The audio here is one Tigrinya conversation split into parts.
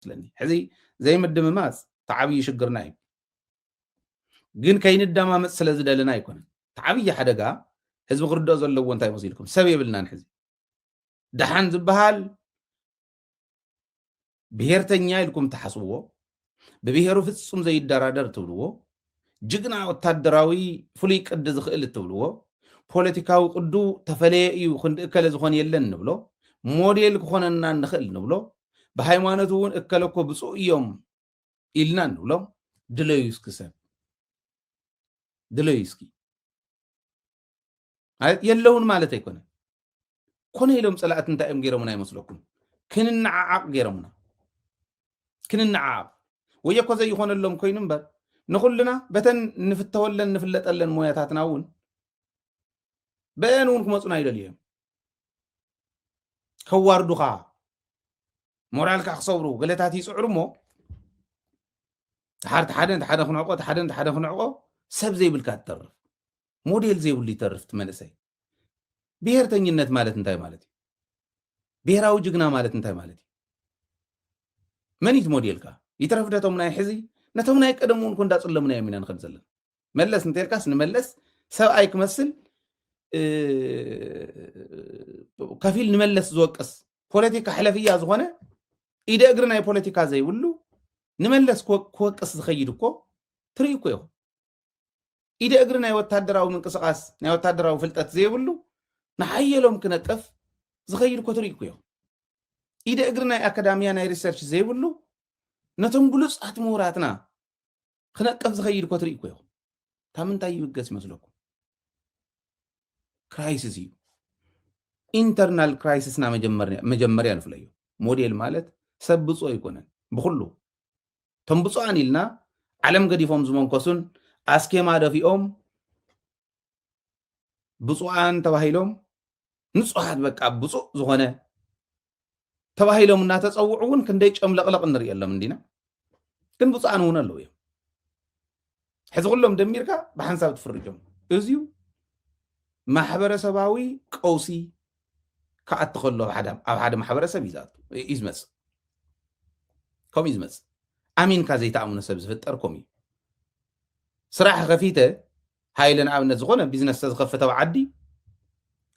መስለኒ። ሕዚ ዘይምድምማፅ ተዓብዩ ሽግርና እዩ። ግን ከይንደማመፅ ስለ ዝደለና ኣይኮነን። ተዓብየ ሓደጋ ህዝቢ ክርድኦ ዘለዎ እንታይ መሲልኩም? ሰብ የብልናን። ሕዚ ደሓን ዝበሃል ብሄርተኛ ኢልኩም ትሓስብዎ፣ ብብሄሩ ፍጹም ዘይደራደር ትብልዎ፣ ጅግና ወታደራዊ ፍሉይ ቅዲ ዝኽእል እትብልዎ፣ ፖለቲካዊ ቅዱ ተፈለየ እዩ፣ ክንዲ እከለ ዝኾን የለን ንብሎ፣ ሞዴል ክኾነና ንኽእል ንብሎ፣ ብሃይማኖት እውን እከለ እኮ ብፁዕ እዮም ኢልና ንብሎም። ድለዩ እስኪ ሰብ፣ ድለዩ እስኪ። ማለት የለውን ማለት ኣይኮነን። ኮነ ኢሎም ጸላእቲ እንታይ እዮም ገይሮምና ይመስለኩም? ክንነዓዓቕ ገይሮምና። ክንነዓዓቕ። ወየ እኮ ዘይኾነሎም ኮይኑ እምበር፣ ንኹልና በተን ንፍተወለን ንፍለጠለን ሞያታትና እውን፣ በአን እውን ክመጹና ይደልዩ እዮም። ከዋርዱኻ፣ ሞራልካ ክሰብሩ፣ ገለታት ይጽዕሩ እሞ፣ ድሓር እቲ ሓደ ነቲ ሓደ ክንዕቆ፣ እቲ ሓደ ነቲ ሓደ ክንዕቆ፣ ሰብ ዘይብልካ ትተርፍ። ሞዴል ዘይብሉ ይተርፍ እቲ መንእሰይ። ብሄርተኝነት ማለት እንታይ ማለት እዩ? ብሄራዊ ጅግና ማለት እንታይ ማለት እዩ? መን እዩ እቲ ሞዴልካ? ይትረፍ ዶ እቶም ናይ ሕዚ፣ ነቶም ናይ ቀደም እውን እኮ እንዳጽለምናዮም ኢና ንኸድ ዘለና። መለስ እንተልካስ ንመለስ ሰብኣይ ክመስል፣ እ፣ ከፊል ንመለስ ዝወቅስ፣ ፖለቲካ ሕለፍያ ዝኾነ፣ ኢደ እግሪ ናይ ፖለቲካ ዘይብሉ፣ ንመለስ ክወ-፣ ክወቅስ ዝኸይድ እኮ ትርኢ እኮ ኢኹም። ኢደ እግሪ ናይ ወታደራዊ ምንቅስቃስ፣ ናይ ወታደራዊ ፍልጠት ዘይብሉ፣ ንሓየሎም ክነቅፍ ዝኸይድ እኮ ትርኢ እኮ ኢኹም። ኢደ እግሪ ናይ ኣካዳሚያ ናይ ሪሰርች ዘይብሉ፣ ነቶም ብሉጻት ምሁራትና ክነቅፍ ዝኸይድ እኮ ትርኢ እኮ ኢኹም። ካብ ምንታይ ይብገስ ይመስለኩም? ክራይሲስ እዩ። ኢንተርናል ክራይሲስና መጀመርያ፣ መጀመርያ ንፍለዮ። ሞዴል ማለት ሰብ ብፁዕ ኣይኮነን። ብኹሉ እቶም ብፁዓን ኢልና ዓለም ገዲፎም ዝመንኮሱን ኣስኬማ ደፊኦም ብፁዓን ተባሂሎም ንጹሃት በቃ ብፁዕ ዝኾነ ተባሂሎም እናተጸውዑ እውን ክንደይ ጨምለቕለቕ እንርእየሎም እንዲና። ግን ብፁዓን እውን ኣለዉ እዮም። ሕዚ ኩሎም ደሚርካ ብሓንሳብ ትፍርጆም። እዚዩ ማሕበረሰባዊ ቀውሲ ክኣቲ ከሎ ኣብ ሓደ፣ ኣብ ሓደ ማሕበረሰብ እዩ ዝኣቱ፣ እዩ ዝመጽእ። ከምኡ እዩ ዝመጽእ። ኣሚንካ ዘይተኣምኖ ሰብ ዝፍጠር ከምኡ እዩ። ስራሕ ከፊተ፣ ሃይለ ንኣብነት ዝኾነ ቢዝነስ ተዝኸፍት ኣብ ዓዲ፣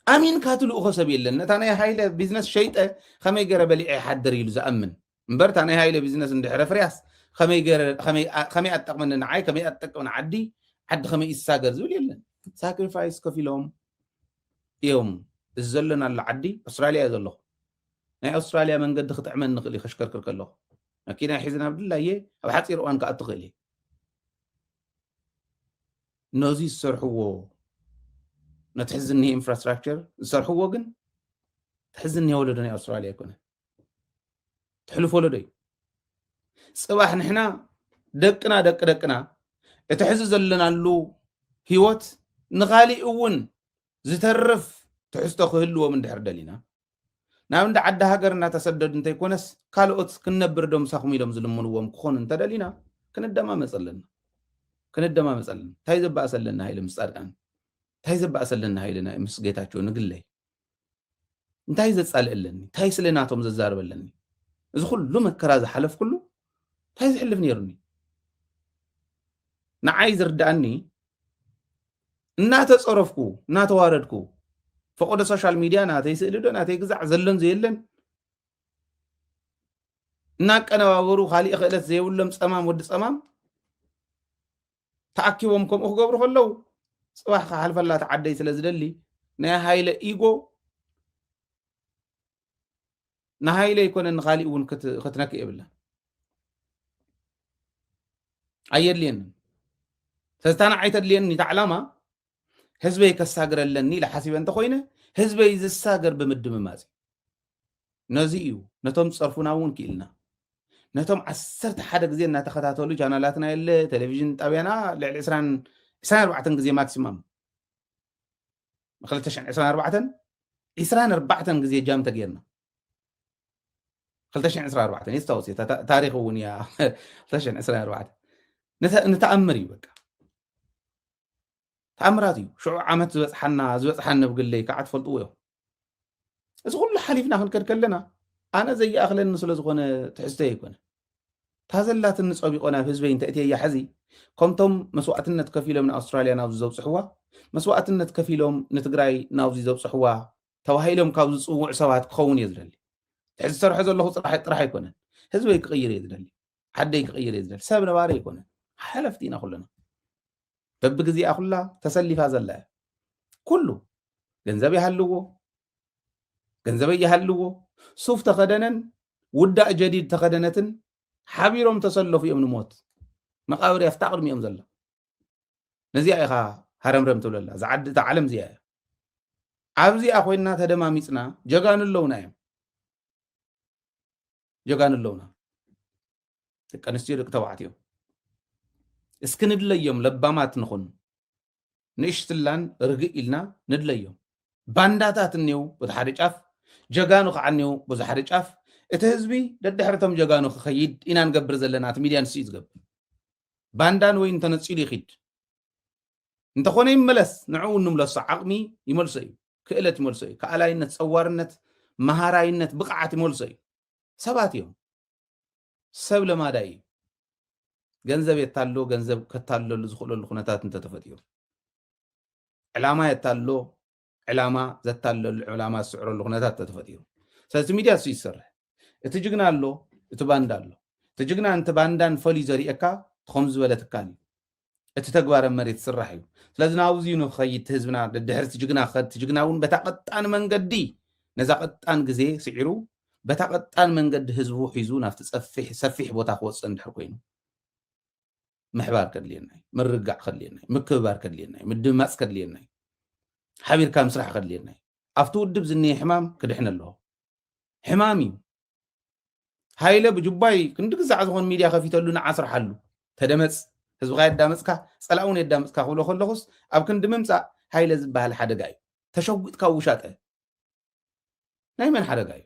ኣሚንካ ትልእኾ ሰብ የለን። ነታ ናይ ሃይለ ቢዝነስ ሸይጠ ከመይ ገይረ በሊዐ ይሓድር ኢሉ ዝኣምን። እምበር እታ ናይ ሃይለ ቢዝነስ እንድሕረ ፍርያስ ከመይ ገይረ፣ ከመይ፣ ከመይ ኣትጠቕመኒ ንዓይ፣ ከመይ ኣትጠቅም ንዓዲ፣ ዓዲ ከመይ ይሳገር ዝብል የለን። ሳክሪፋይስ ከፊሎም እዮም። እዚ ዘለናሉ ዓዲ ኣውስትራልያ እየ ዘለኹ። ናይ ኣውስትራልያ መንገዲ ክጥዕመኒ ይኽእል እዩ ከሽከርክር ከለኹ። መኪና ሒዘ ናብ ድላየ ኣብ ሓፂር እዋን ክኣቱ ይኽእል እየ። ነዚ ዝሰርሕዎ፣ ነቲ ሕዚ ዝኒሄ ኢንፍራስትራክቸር ዝሰርሕዎ ግን እቲ ሕዚ ዝኒሄ ወለዶ ናይ ኣውስትራልያ ኣይኮነ። ትሕልፎ ወለዶ እዩ። ጽባሕ ንሕና ደቅና፣ ደቂ ደቅና፣ እቲ ሕዚ ዘለናሉ ህይወት ንኻሊእ እውን ዝተርፍ ትሕዝቶ ክህልዎም እንድሕር ደሊና፣ ናብ እንዳ ዓዲ ሃገር እናተሰደዱ እንተይኮነስ፣ ካልኦት ክንነብር ዶ ምሳኹም ኢሎም ዝልምንዎም ክኾኑ እንተደሊና፣ ክንደማመፅ ኣለና። ክንደማመፅ ኣለና። እንታይ ዘባእሰ ኣለና ሃይለ ምስ ጻድቃን? እንታይ ዘባእሰ ኣለና ሃይለ ናይ ምስ ጌታቸው ንግለይ? እንታይ ዘጻልእ ኣለኒ? እንታይ ስለ ናቶም ዘዛርብ ኣለኒ? እዚ ኩሉ መከራ ዝሓለፍኩሉ እንታይ ዝሕልፍ ነይሩኒ? ንዓይ ዝርድኣኒ፣ እናተጸረፍኩ፣ እናተዋረድኩ፣ ፈቆዶ ሶሻል ሚድያ ናተይ ስእሊ ዶ ናተይ ግዛዕ ዘሎን ዘየለን እናቀነባበሩ፣ ካሊእ ክእለት ዘይብሎም ጸማም ወዲ ጸማም ተኣኪቦም ከምኡ ክገብሩ ከለዉ፣ ጽባሕ ክሓልፈላ እቲ ዓደይ ስለ ዝደሊ፣ ናይ ሃይለ ኢጎ ንሃይለ ይኮነ ንኻሊእ እውን ክት-፣ ክትነክእ የብላን። ኣየድልየንን። ስለዚ እታ ንዓይ ተድልየኒ እታ ዕላማ፣ ህዝበይ ከሳግረለኒ ኢለ ሓሲበ እንተኾይነ፣ ህዝበይ ዝሳገር ብምድምማጽ እዩ። ነዚ እዩ፣ ነቶም ዝጸርፉና እውን ክኢልና። ነቶም ዓሰርተ ሓደ ግዜ እናተኸታተሉ ቻናላትና የለ፣ ቴሌቪዥን ጣብያና ልዕሊ ዕስራን፣ ዕስራን ኣርባዕተን ግዜ ማክሲማም። ክልተ ሽሕን ዕስራን ኣርባዕተን፣ ዕስራን ኣርባዕተን ግዜ ጃም ተጌርና። ክልተ ሽሕን ዕስራን ኣርባዕተን፣ የስታውስ እየ፣ ታ-፣ ታሪኽ እውን እያ፣ ክልተ ሽሕን ዕስራን ኣርባዕተን። ንተ-፣ ንተኣምር እዩ በቃ። ተኣምራት እዩ። ሽዑ ዓመት ዝበጽሓና፣ ዝበጽሓኒ ብግለይ ከዓ ትፈልጥዎ እዮም። እዚ ኩሉ ሓሊፍና ክንከድ ከለና፣ ኣነ ዘይኣኽለኒ ስለ ዝኾነ ትሕዝቶ ኣይኮነ። እታ ዘላትኒ ጸቢቆ ናብ ህዝበይ እንተእትየያ ሕዚ፣ ከምቶም መስዋእትነት ከፊሎም ንኣውስትራልያ ናብዚ ዘብጽሕዋ፣ መስዋእትነት ከፊሎም ንትግራይ ናብዚ ዘብጽሕዋ ተባሂሎም ካብ ዝጽውዑ ሰባት ክኸውን እየ ዝደሊ። ሕዚ ዝሰርሖ ዘለኹ ጥራሕ ጥራሕ ኣይኮነን። ህዝበይ ክቕይር እየ ዝደሊ። ዓደይ ክቕይር እየ ዝደሊ። ሰብ ነባሪ ኣይኮነን። ሓለፍቲ ኢና ኩልና። በብግዜኣ ኩላ ተሰሊፋ ዘላ እያ። ኩሉ ገንዘብ ይሃልዎ፣ ገንዘበይ ይሃልዎ፣ ሱፍ ተኸደነን ውዳእ ጀዲድ ተኸደነትን ሓቢሮም ተሰለፉ እዮም ንሞት። መቃብር እያ ፍታ ቅድሚኦም ዘላ። ነዚኣ ኢኻ ሃረምረም ትብለላ። እዛ ዓዲ፣ እታ ዓለም እዚኣ እያ። ኣብዚኣ ኮይንና ተደማሚጽና ጀጋኑ ኣለውና እዮም። ጀጋኑ ኣለውና። ደቂ ኣንስትዮ፣ ደቂ ተባዕትዮ። እስኪ ንድለዮም፣ ለባማት ንኹን። ንእሽትላን ርግእ ኢልና ንድለዮም። ባንዳታት እኒው በዚ ሓደ ጫፍ፣ ጀጋኑ ከዓ እኒው በዚ ሓደ ጫፍ። እቲ ህዝቢ ደድሕርቶም ጀጋኑ ክኸይድ ኢና ንገብር ዘለና። እቲ ሚድያ ንሱ እዩ ዝገብር። ባንዳ ንወይን ተነጺሉ ይኺድ። እንተኾነ ይመለስ፣ ንዕኡ ንምለሶ ዓቕሚ ይመልሶ እዩ። ክእለት ይመልሶ እዩ። ከኣላይነት፣ ጸዋርነት፣ መሃራይነት፣ ብቕዓት ይመልሶ እዩ። ሰባት እዮም። ሰብ ለማዳይ እዩ። ገንዘብ የታሎ፣ ገንዘብ ከታለሉ ዝኽእለሉ ኩነታት እንተተፈጢሩ። ዕላማ የታሎ፣ ዕላማ ዘታለሉ፣ ዕላማ ዝስዕረሉ ኩነታት እንተተፈጢሩ። ስለዚ እቲ ሚድያ እሱ ይሰርሕ። እቲ ጅግና ኣሎ፣ እቲ ባንዳ ኣሎ። እቲ ጅግናን እቲ ባንዳን ፈልዩ ዘርእየካ እቲ ከምዚ ዝበለ ትካል እዩ። እቲ ተግባር ኣብ መሬት ዝስራሕ እዩ። ስለዚ ናብዚ እዩ ንኽኸይድ እቲ ህዝብና፣ ደድሕሪ እቲ ጅግና ክኸድ፣ እቲ ጅግና እውን በታ ቀጣን መንገዲ፣ ነዛ ቀጣን ግዜ ስዒሩ፣ በታ ቀጣን መንገዲ ህዝቡ ሒዙ ናብቲ ጸፊሕ፣ ሰፊሕ ቦታ ክወጽእ እንድሕር ኮይኑ፣ ምሕባር ከድልየና እዩ፣ ምርግጋዕ ከድልየና እዩ፣ ምክብባር ከድልየና እዩ፣ ምድምማጽ ከድልየና እዩ፣ ሓቢርካ ምስራሕ ከድልየና እዩ። ኣብቲ ውድብ ዝኒሀ ሕማም ክድሕን ኣለዎ። ሕማም እዩ። ሃይለ ብጁባይ ክንዲ ግዛዕ ዝኾን ሚድያ ከፊተሉ ንዓ ስርሓሉ። ተደመጽ፣ ህዝብኻ የዳመጽካ፣ ጸላእውን የዳመጽካ ክብሎ ከለኹስ፣ ኣብ ክንዲ ምምጻእ ሃይለ ዝበሃል ሓደጋ እዩ። ተሸጒጥካ ውሻጠ። ናይ መን ሓደጋ እዩ?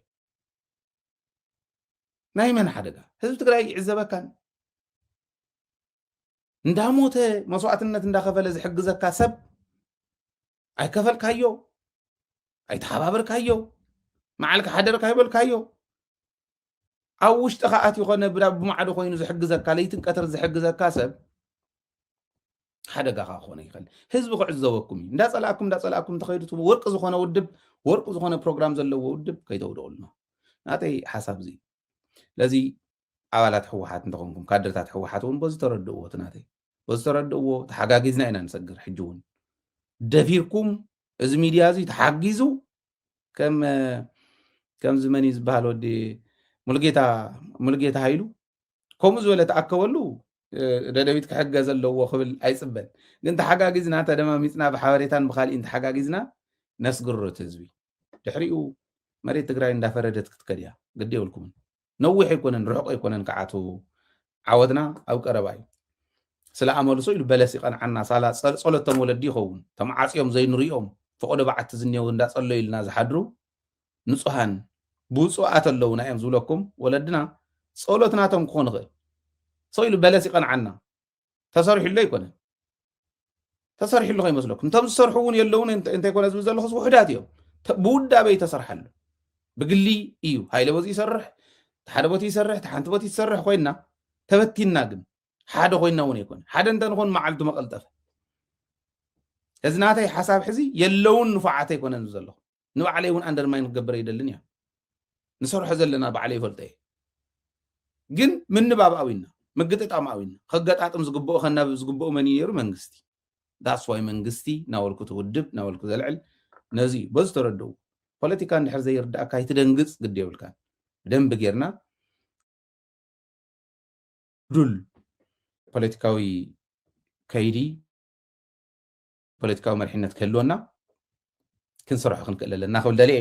ናይ መን ሓደጋ? ህዝቢ ትግራይ ይዕዘበካን። እንዳሞተ መስዋእትነት እንዳኸፈለ ዝሕግዘካ ሰብ ኣይከፈልካዮ፣ ኣይተሓባበርካዮ፣ መዓልካ ሓደርካ ኣይበልካዮ። ኣብ ውሽጥኻ ኣትዩ ኾነ ብዳ-፣ ብማዕዶ ኮይኑ ዝሕግዘካ፣ ለይትን ቀትር ዝሕግዘካ ሰብ ሓደጋ ከዓ ክኾነ ይኽእል። ህዝቢ ክዕዘበኩም እዩ። እንዳጸላእኩም፣ እንዳጸላእኩም እንተኸይዱ፣ እቲ ወርቂ ዝኾነ ውድብ፣ ወርቂ ዝኾነ ፕሮግራም ዘለዎ ውድብ ከይተውድቑልና። ናተይ ሓሳብ እዚ እዩ። ስለዚ ኣባላት ህወሓት እንተኾንኩም፣ ካድርታት ህወሓት እውን በዚ ተረድእዎ፣ እቲ ናተይ። በዚ ተረድእዎ፣ ተሓጋጊዝና ኢና ንሰግር። ሕጂ እውን ደፊርኩም፣ እዚ ሚድያ እዚ ተሓጊዙ፣ ከም፣ ከምዚ መን እዩ ዝበሃል ወዲ ሙሉጌታ፣ ሙሉጌታ ሃይሉ፣ ከምኡ ዝበለ ተኣከበሉ፣ እ፣ ደደቢት ክሕገዝ ኣለዎ ክብል ኣይጽበን። ግን ተሓጋጊዝና፣ ተደማሚጽና፣ ብሓበሬታን ብኻልኢን ተሓጋጊዝና ነስግሮ እቲ ህዝቢ። ድሕሪኡ መሬት ትግራይ እንዳፈረደት ክትከድ እያ። ግዲ የብልኩምን። ነዊሕ ኣይኮነን፣ ርሑቕ ኣይኮነን ክዓቱ። ዓወትና ኣብ ቀረባ እዩ። ስለ ኣመሉ ሰው ኢሉ በለስ ይቐንዓና። ሳላ ጸ-፣ ጸሎቶም ወለዲ ይኸውን። ተመዓጽዮም ዘይንሪኦም፣ ፈቐዶ በዓቲ ዝኔው እንዳጸለዩ ኢልና ዝሓድሩ ንጹሃን ብፁዓት ኣለውና እዮም ዝብለኩም ወለድና። ጸሎት ናቶም ክኾን ይኽእል። ሰው ኢሉ በለስ ይቐንዓና። ተሰሪሑሉ ኣይኮነን። ተሰሪሑሉ ከይመስለኩም። እንቶም ዝሰርሑ እውን የለውን እንተ-፣ እንተይኮነ ዝብል ዘለኹስ ውሑዳት እዮም። ተ-፣ ብውዳበ ይተሰርሓሉ። ብግሊ እዩ። ሃይለ በዚ ይሰርሕ፣ እቲ ሓደ ቦቲ ይሰርሕ፣ እቲ ሓንቲ ቦቲ ትሰርሕ ኮይና፣ ተበቲንና ግን ሓደ ኮይና እውን ኣይኮነ። ሓደ እንተንኾን መዓልቱ መቐልጠፈ። እዚ ናተይ ሓሳብ ሕዚ የለውን ንፉዓት ኣይኮነን ዝብል ዘለኹ። ንባዕለይ እውን ኣንደርማይን ክገብር ኣይደልን እያ። ንሰርሖ ዘለና ባዕለይ ይፈልጦ እየ። ግን ምንባብ ኣዊና፣ ምግጥጣም ኣዊና፣ ከገጣጥም ዝግብኦ፣ ከናብብ ዝግብኦ መን እዩ ነይሩ? መንግስቲ። ዳስ ዋይ መንግስቲ ናበልኩ እቲ ውድብ ናበልኩ ዘልዕል ነዚ እዩ። በዚ ተረድኡ። ፖለቲካ እንድሕር ዘይርዳእካ ኣይትደንግጽ፣ ግዲ የብልካን። ብደንቢ ጌርና ዱል ፖለቲካዊ ከይዲ፣ ፖለቲካዊ መሪሕነት ክህልወና ክንሰርሖ ክንክእል ኣለና ክብል ደልየ።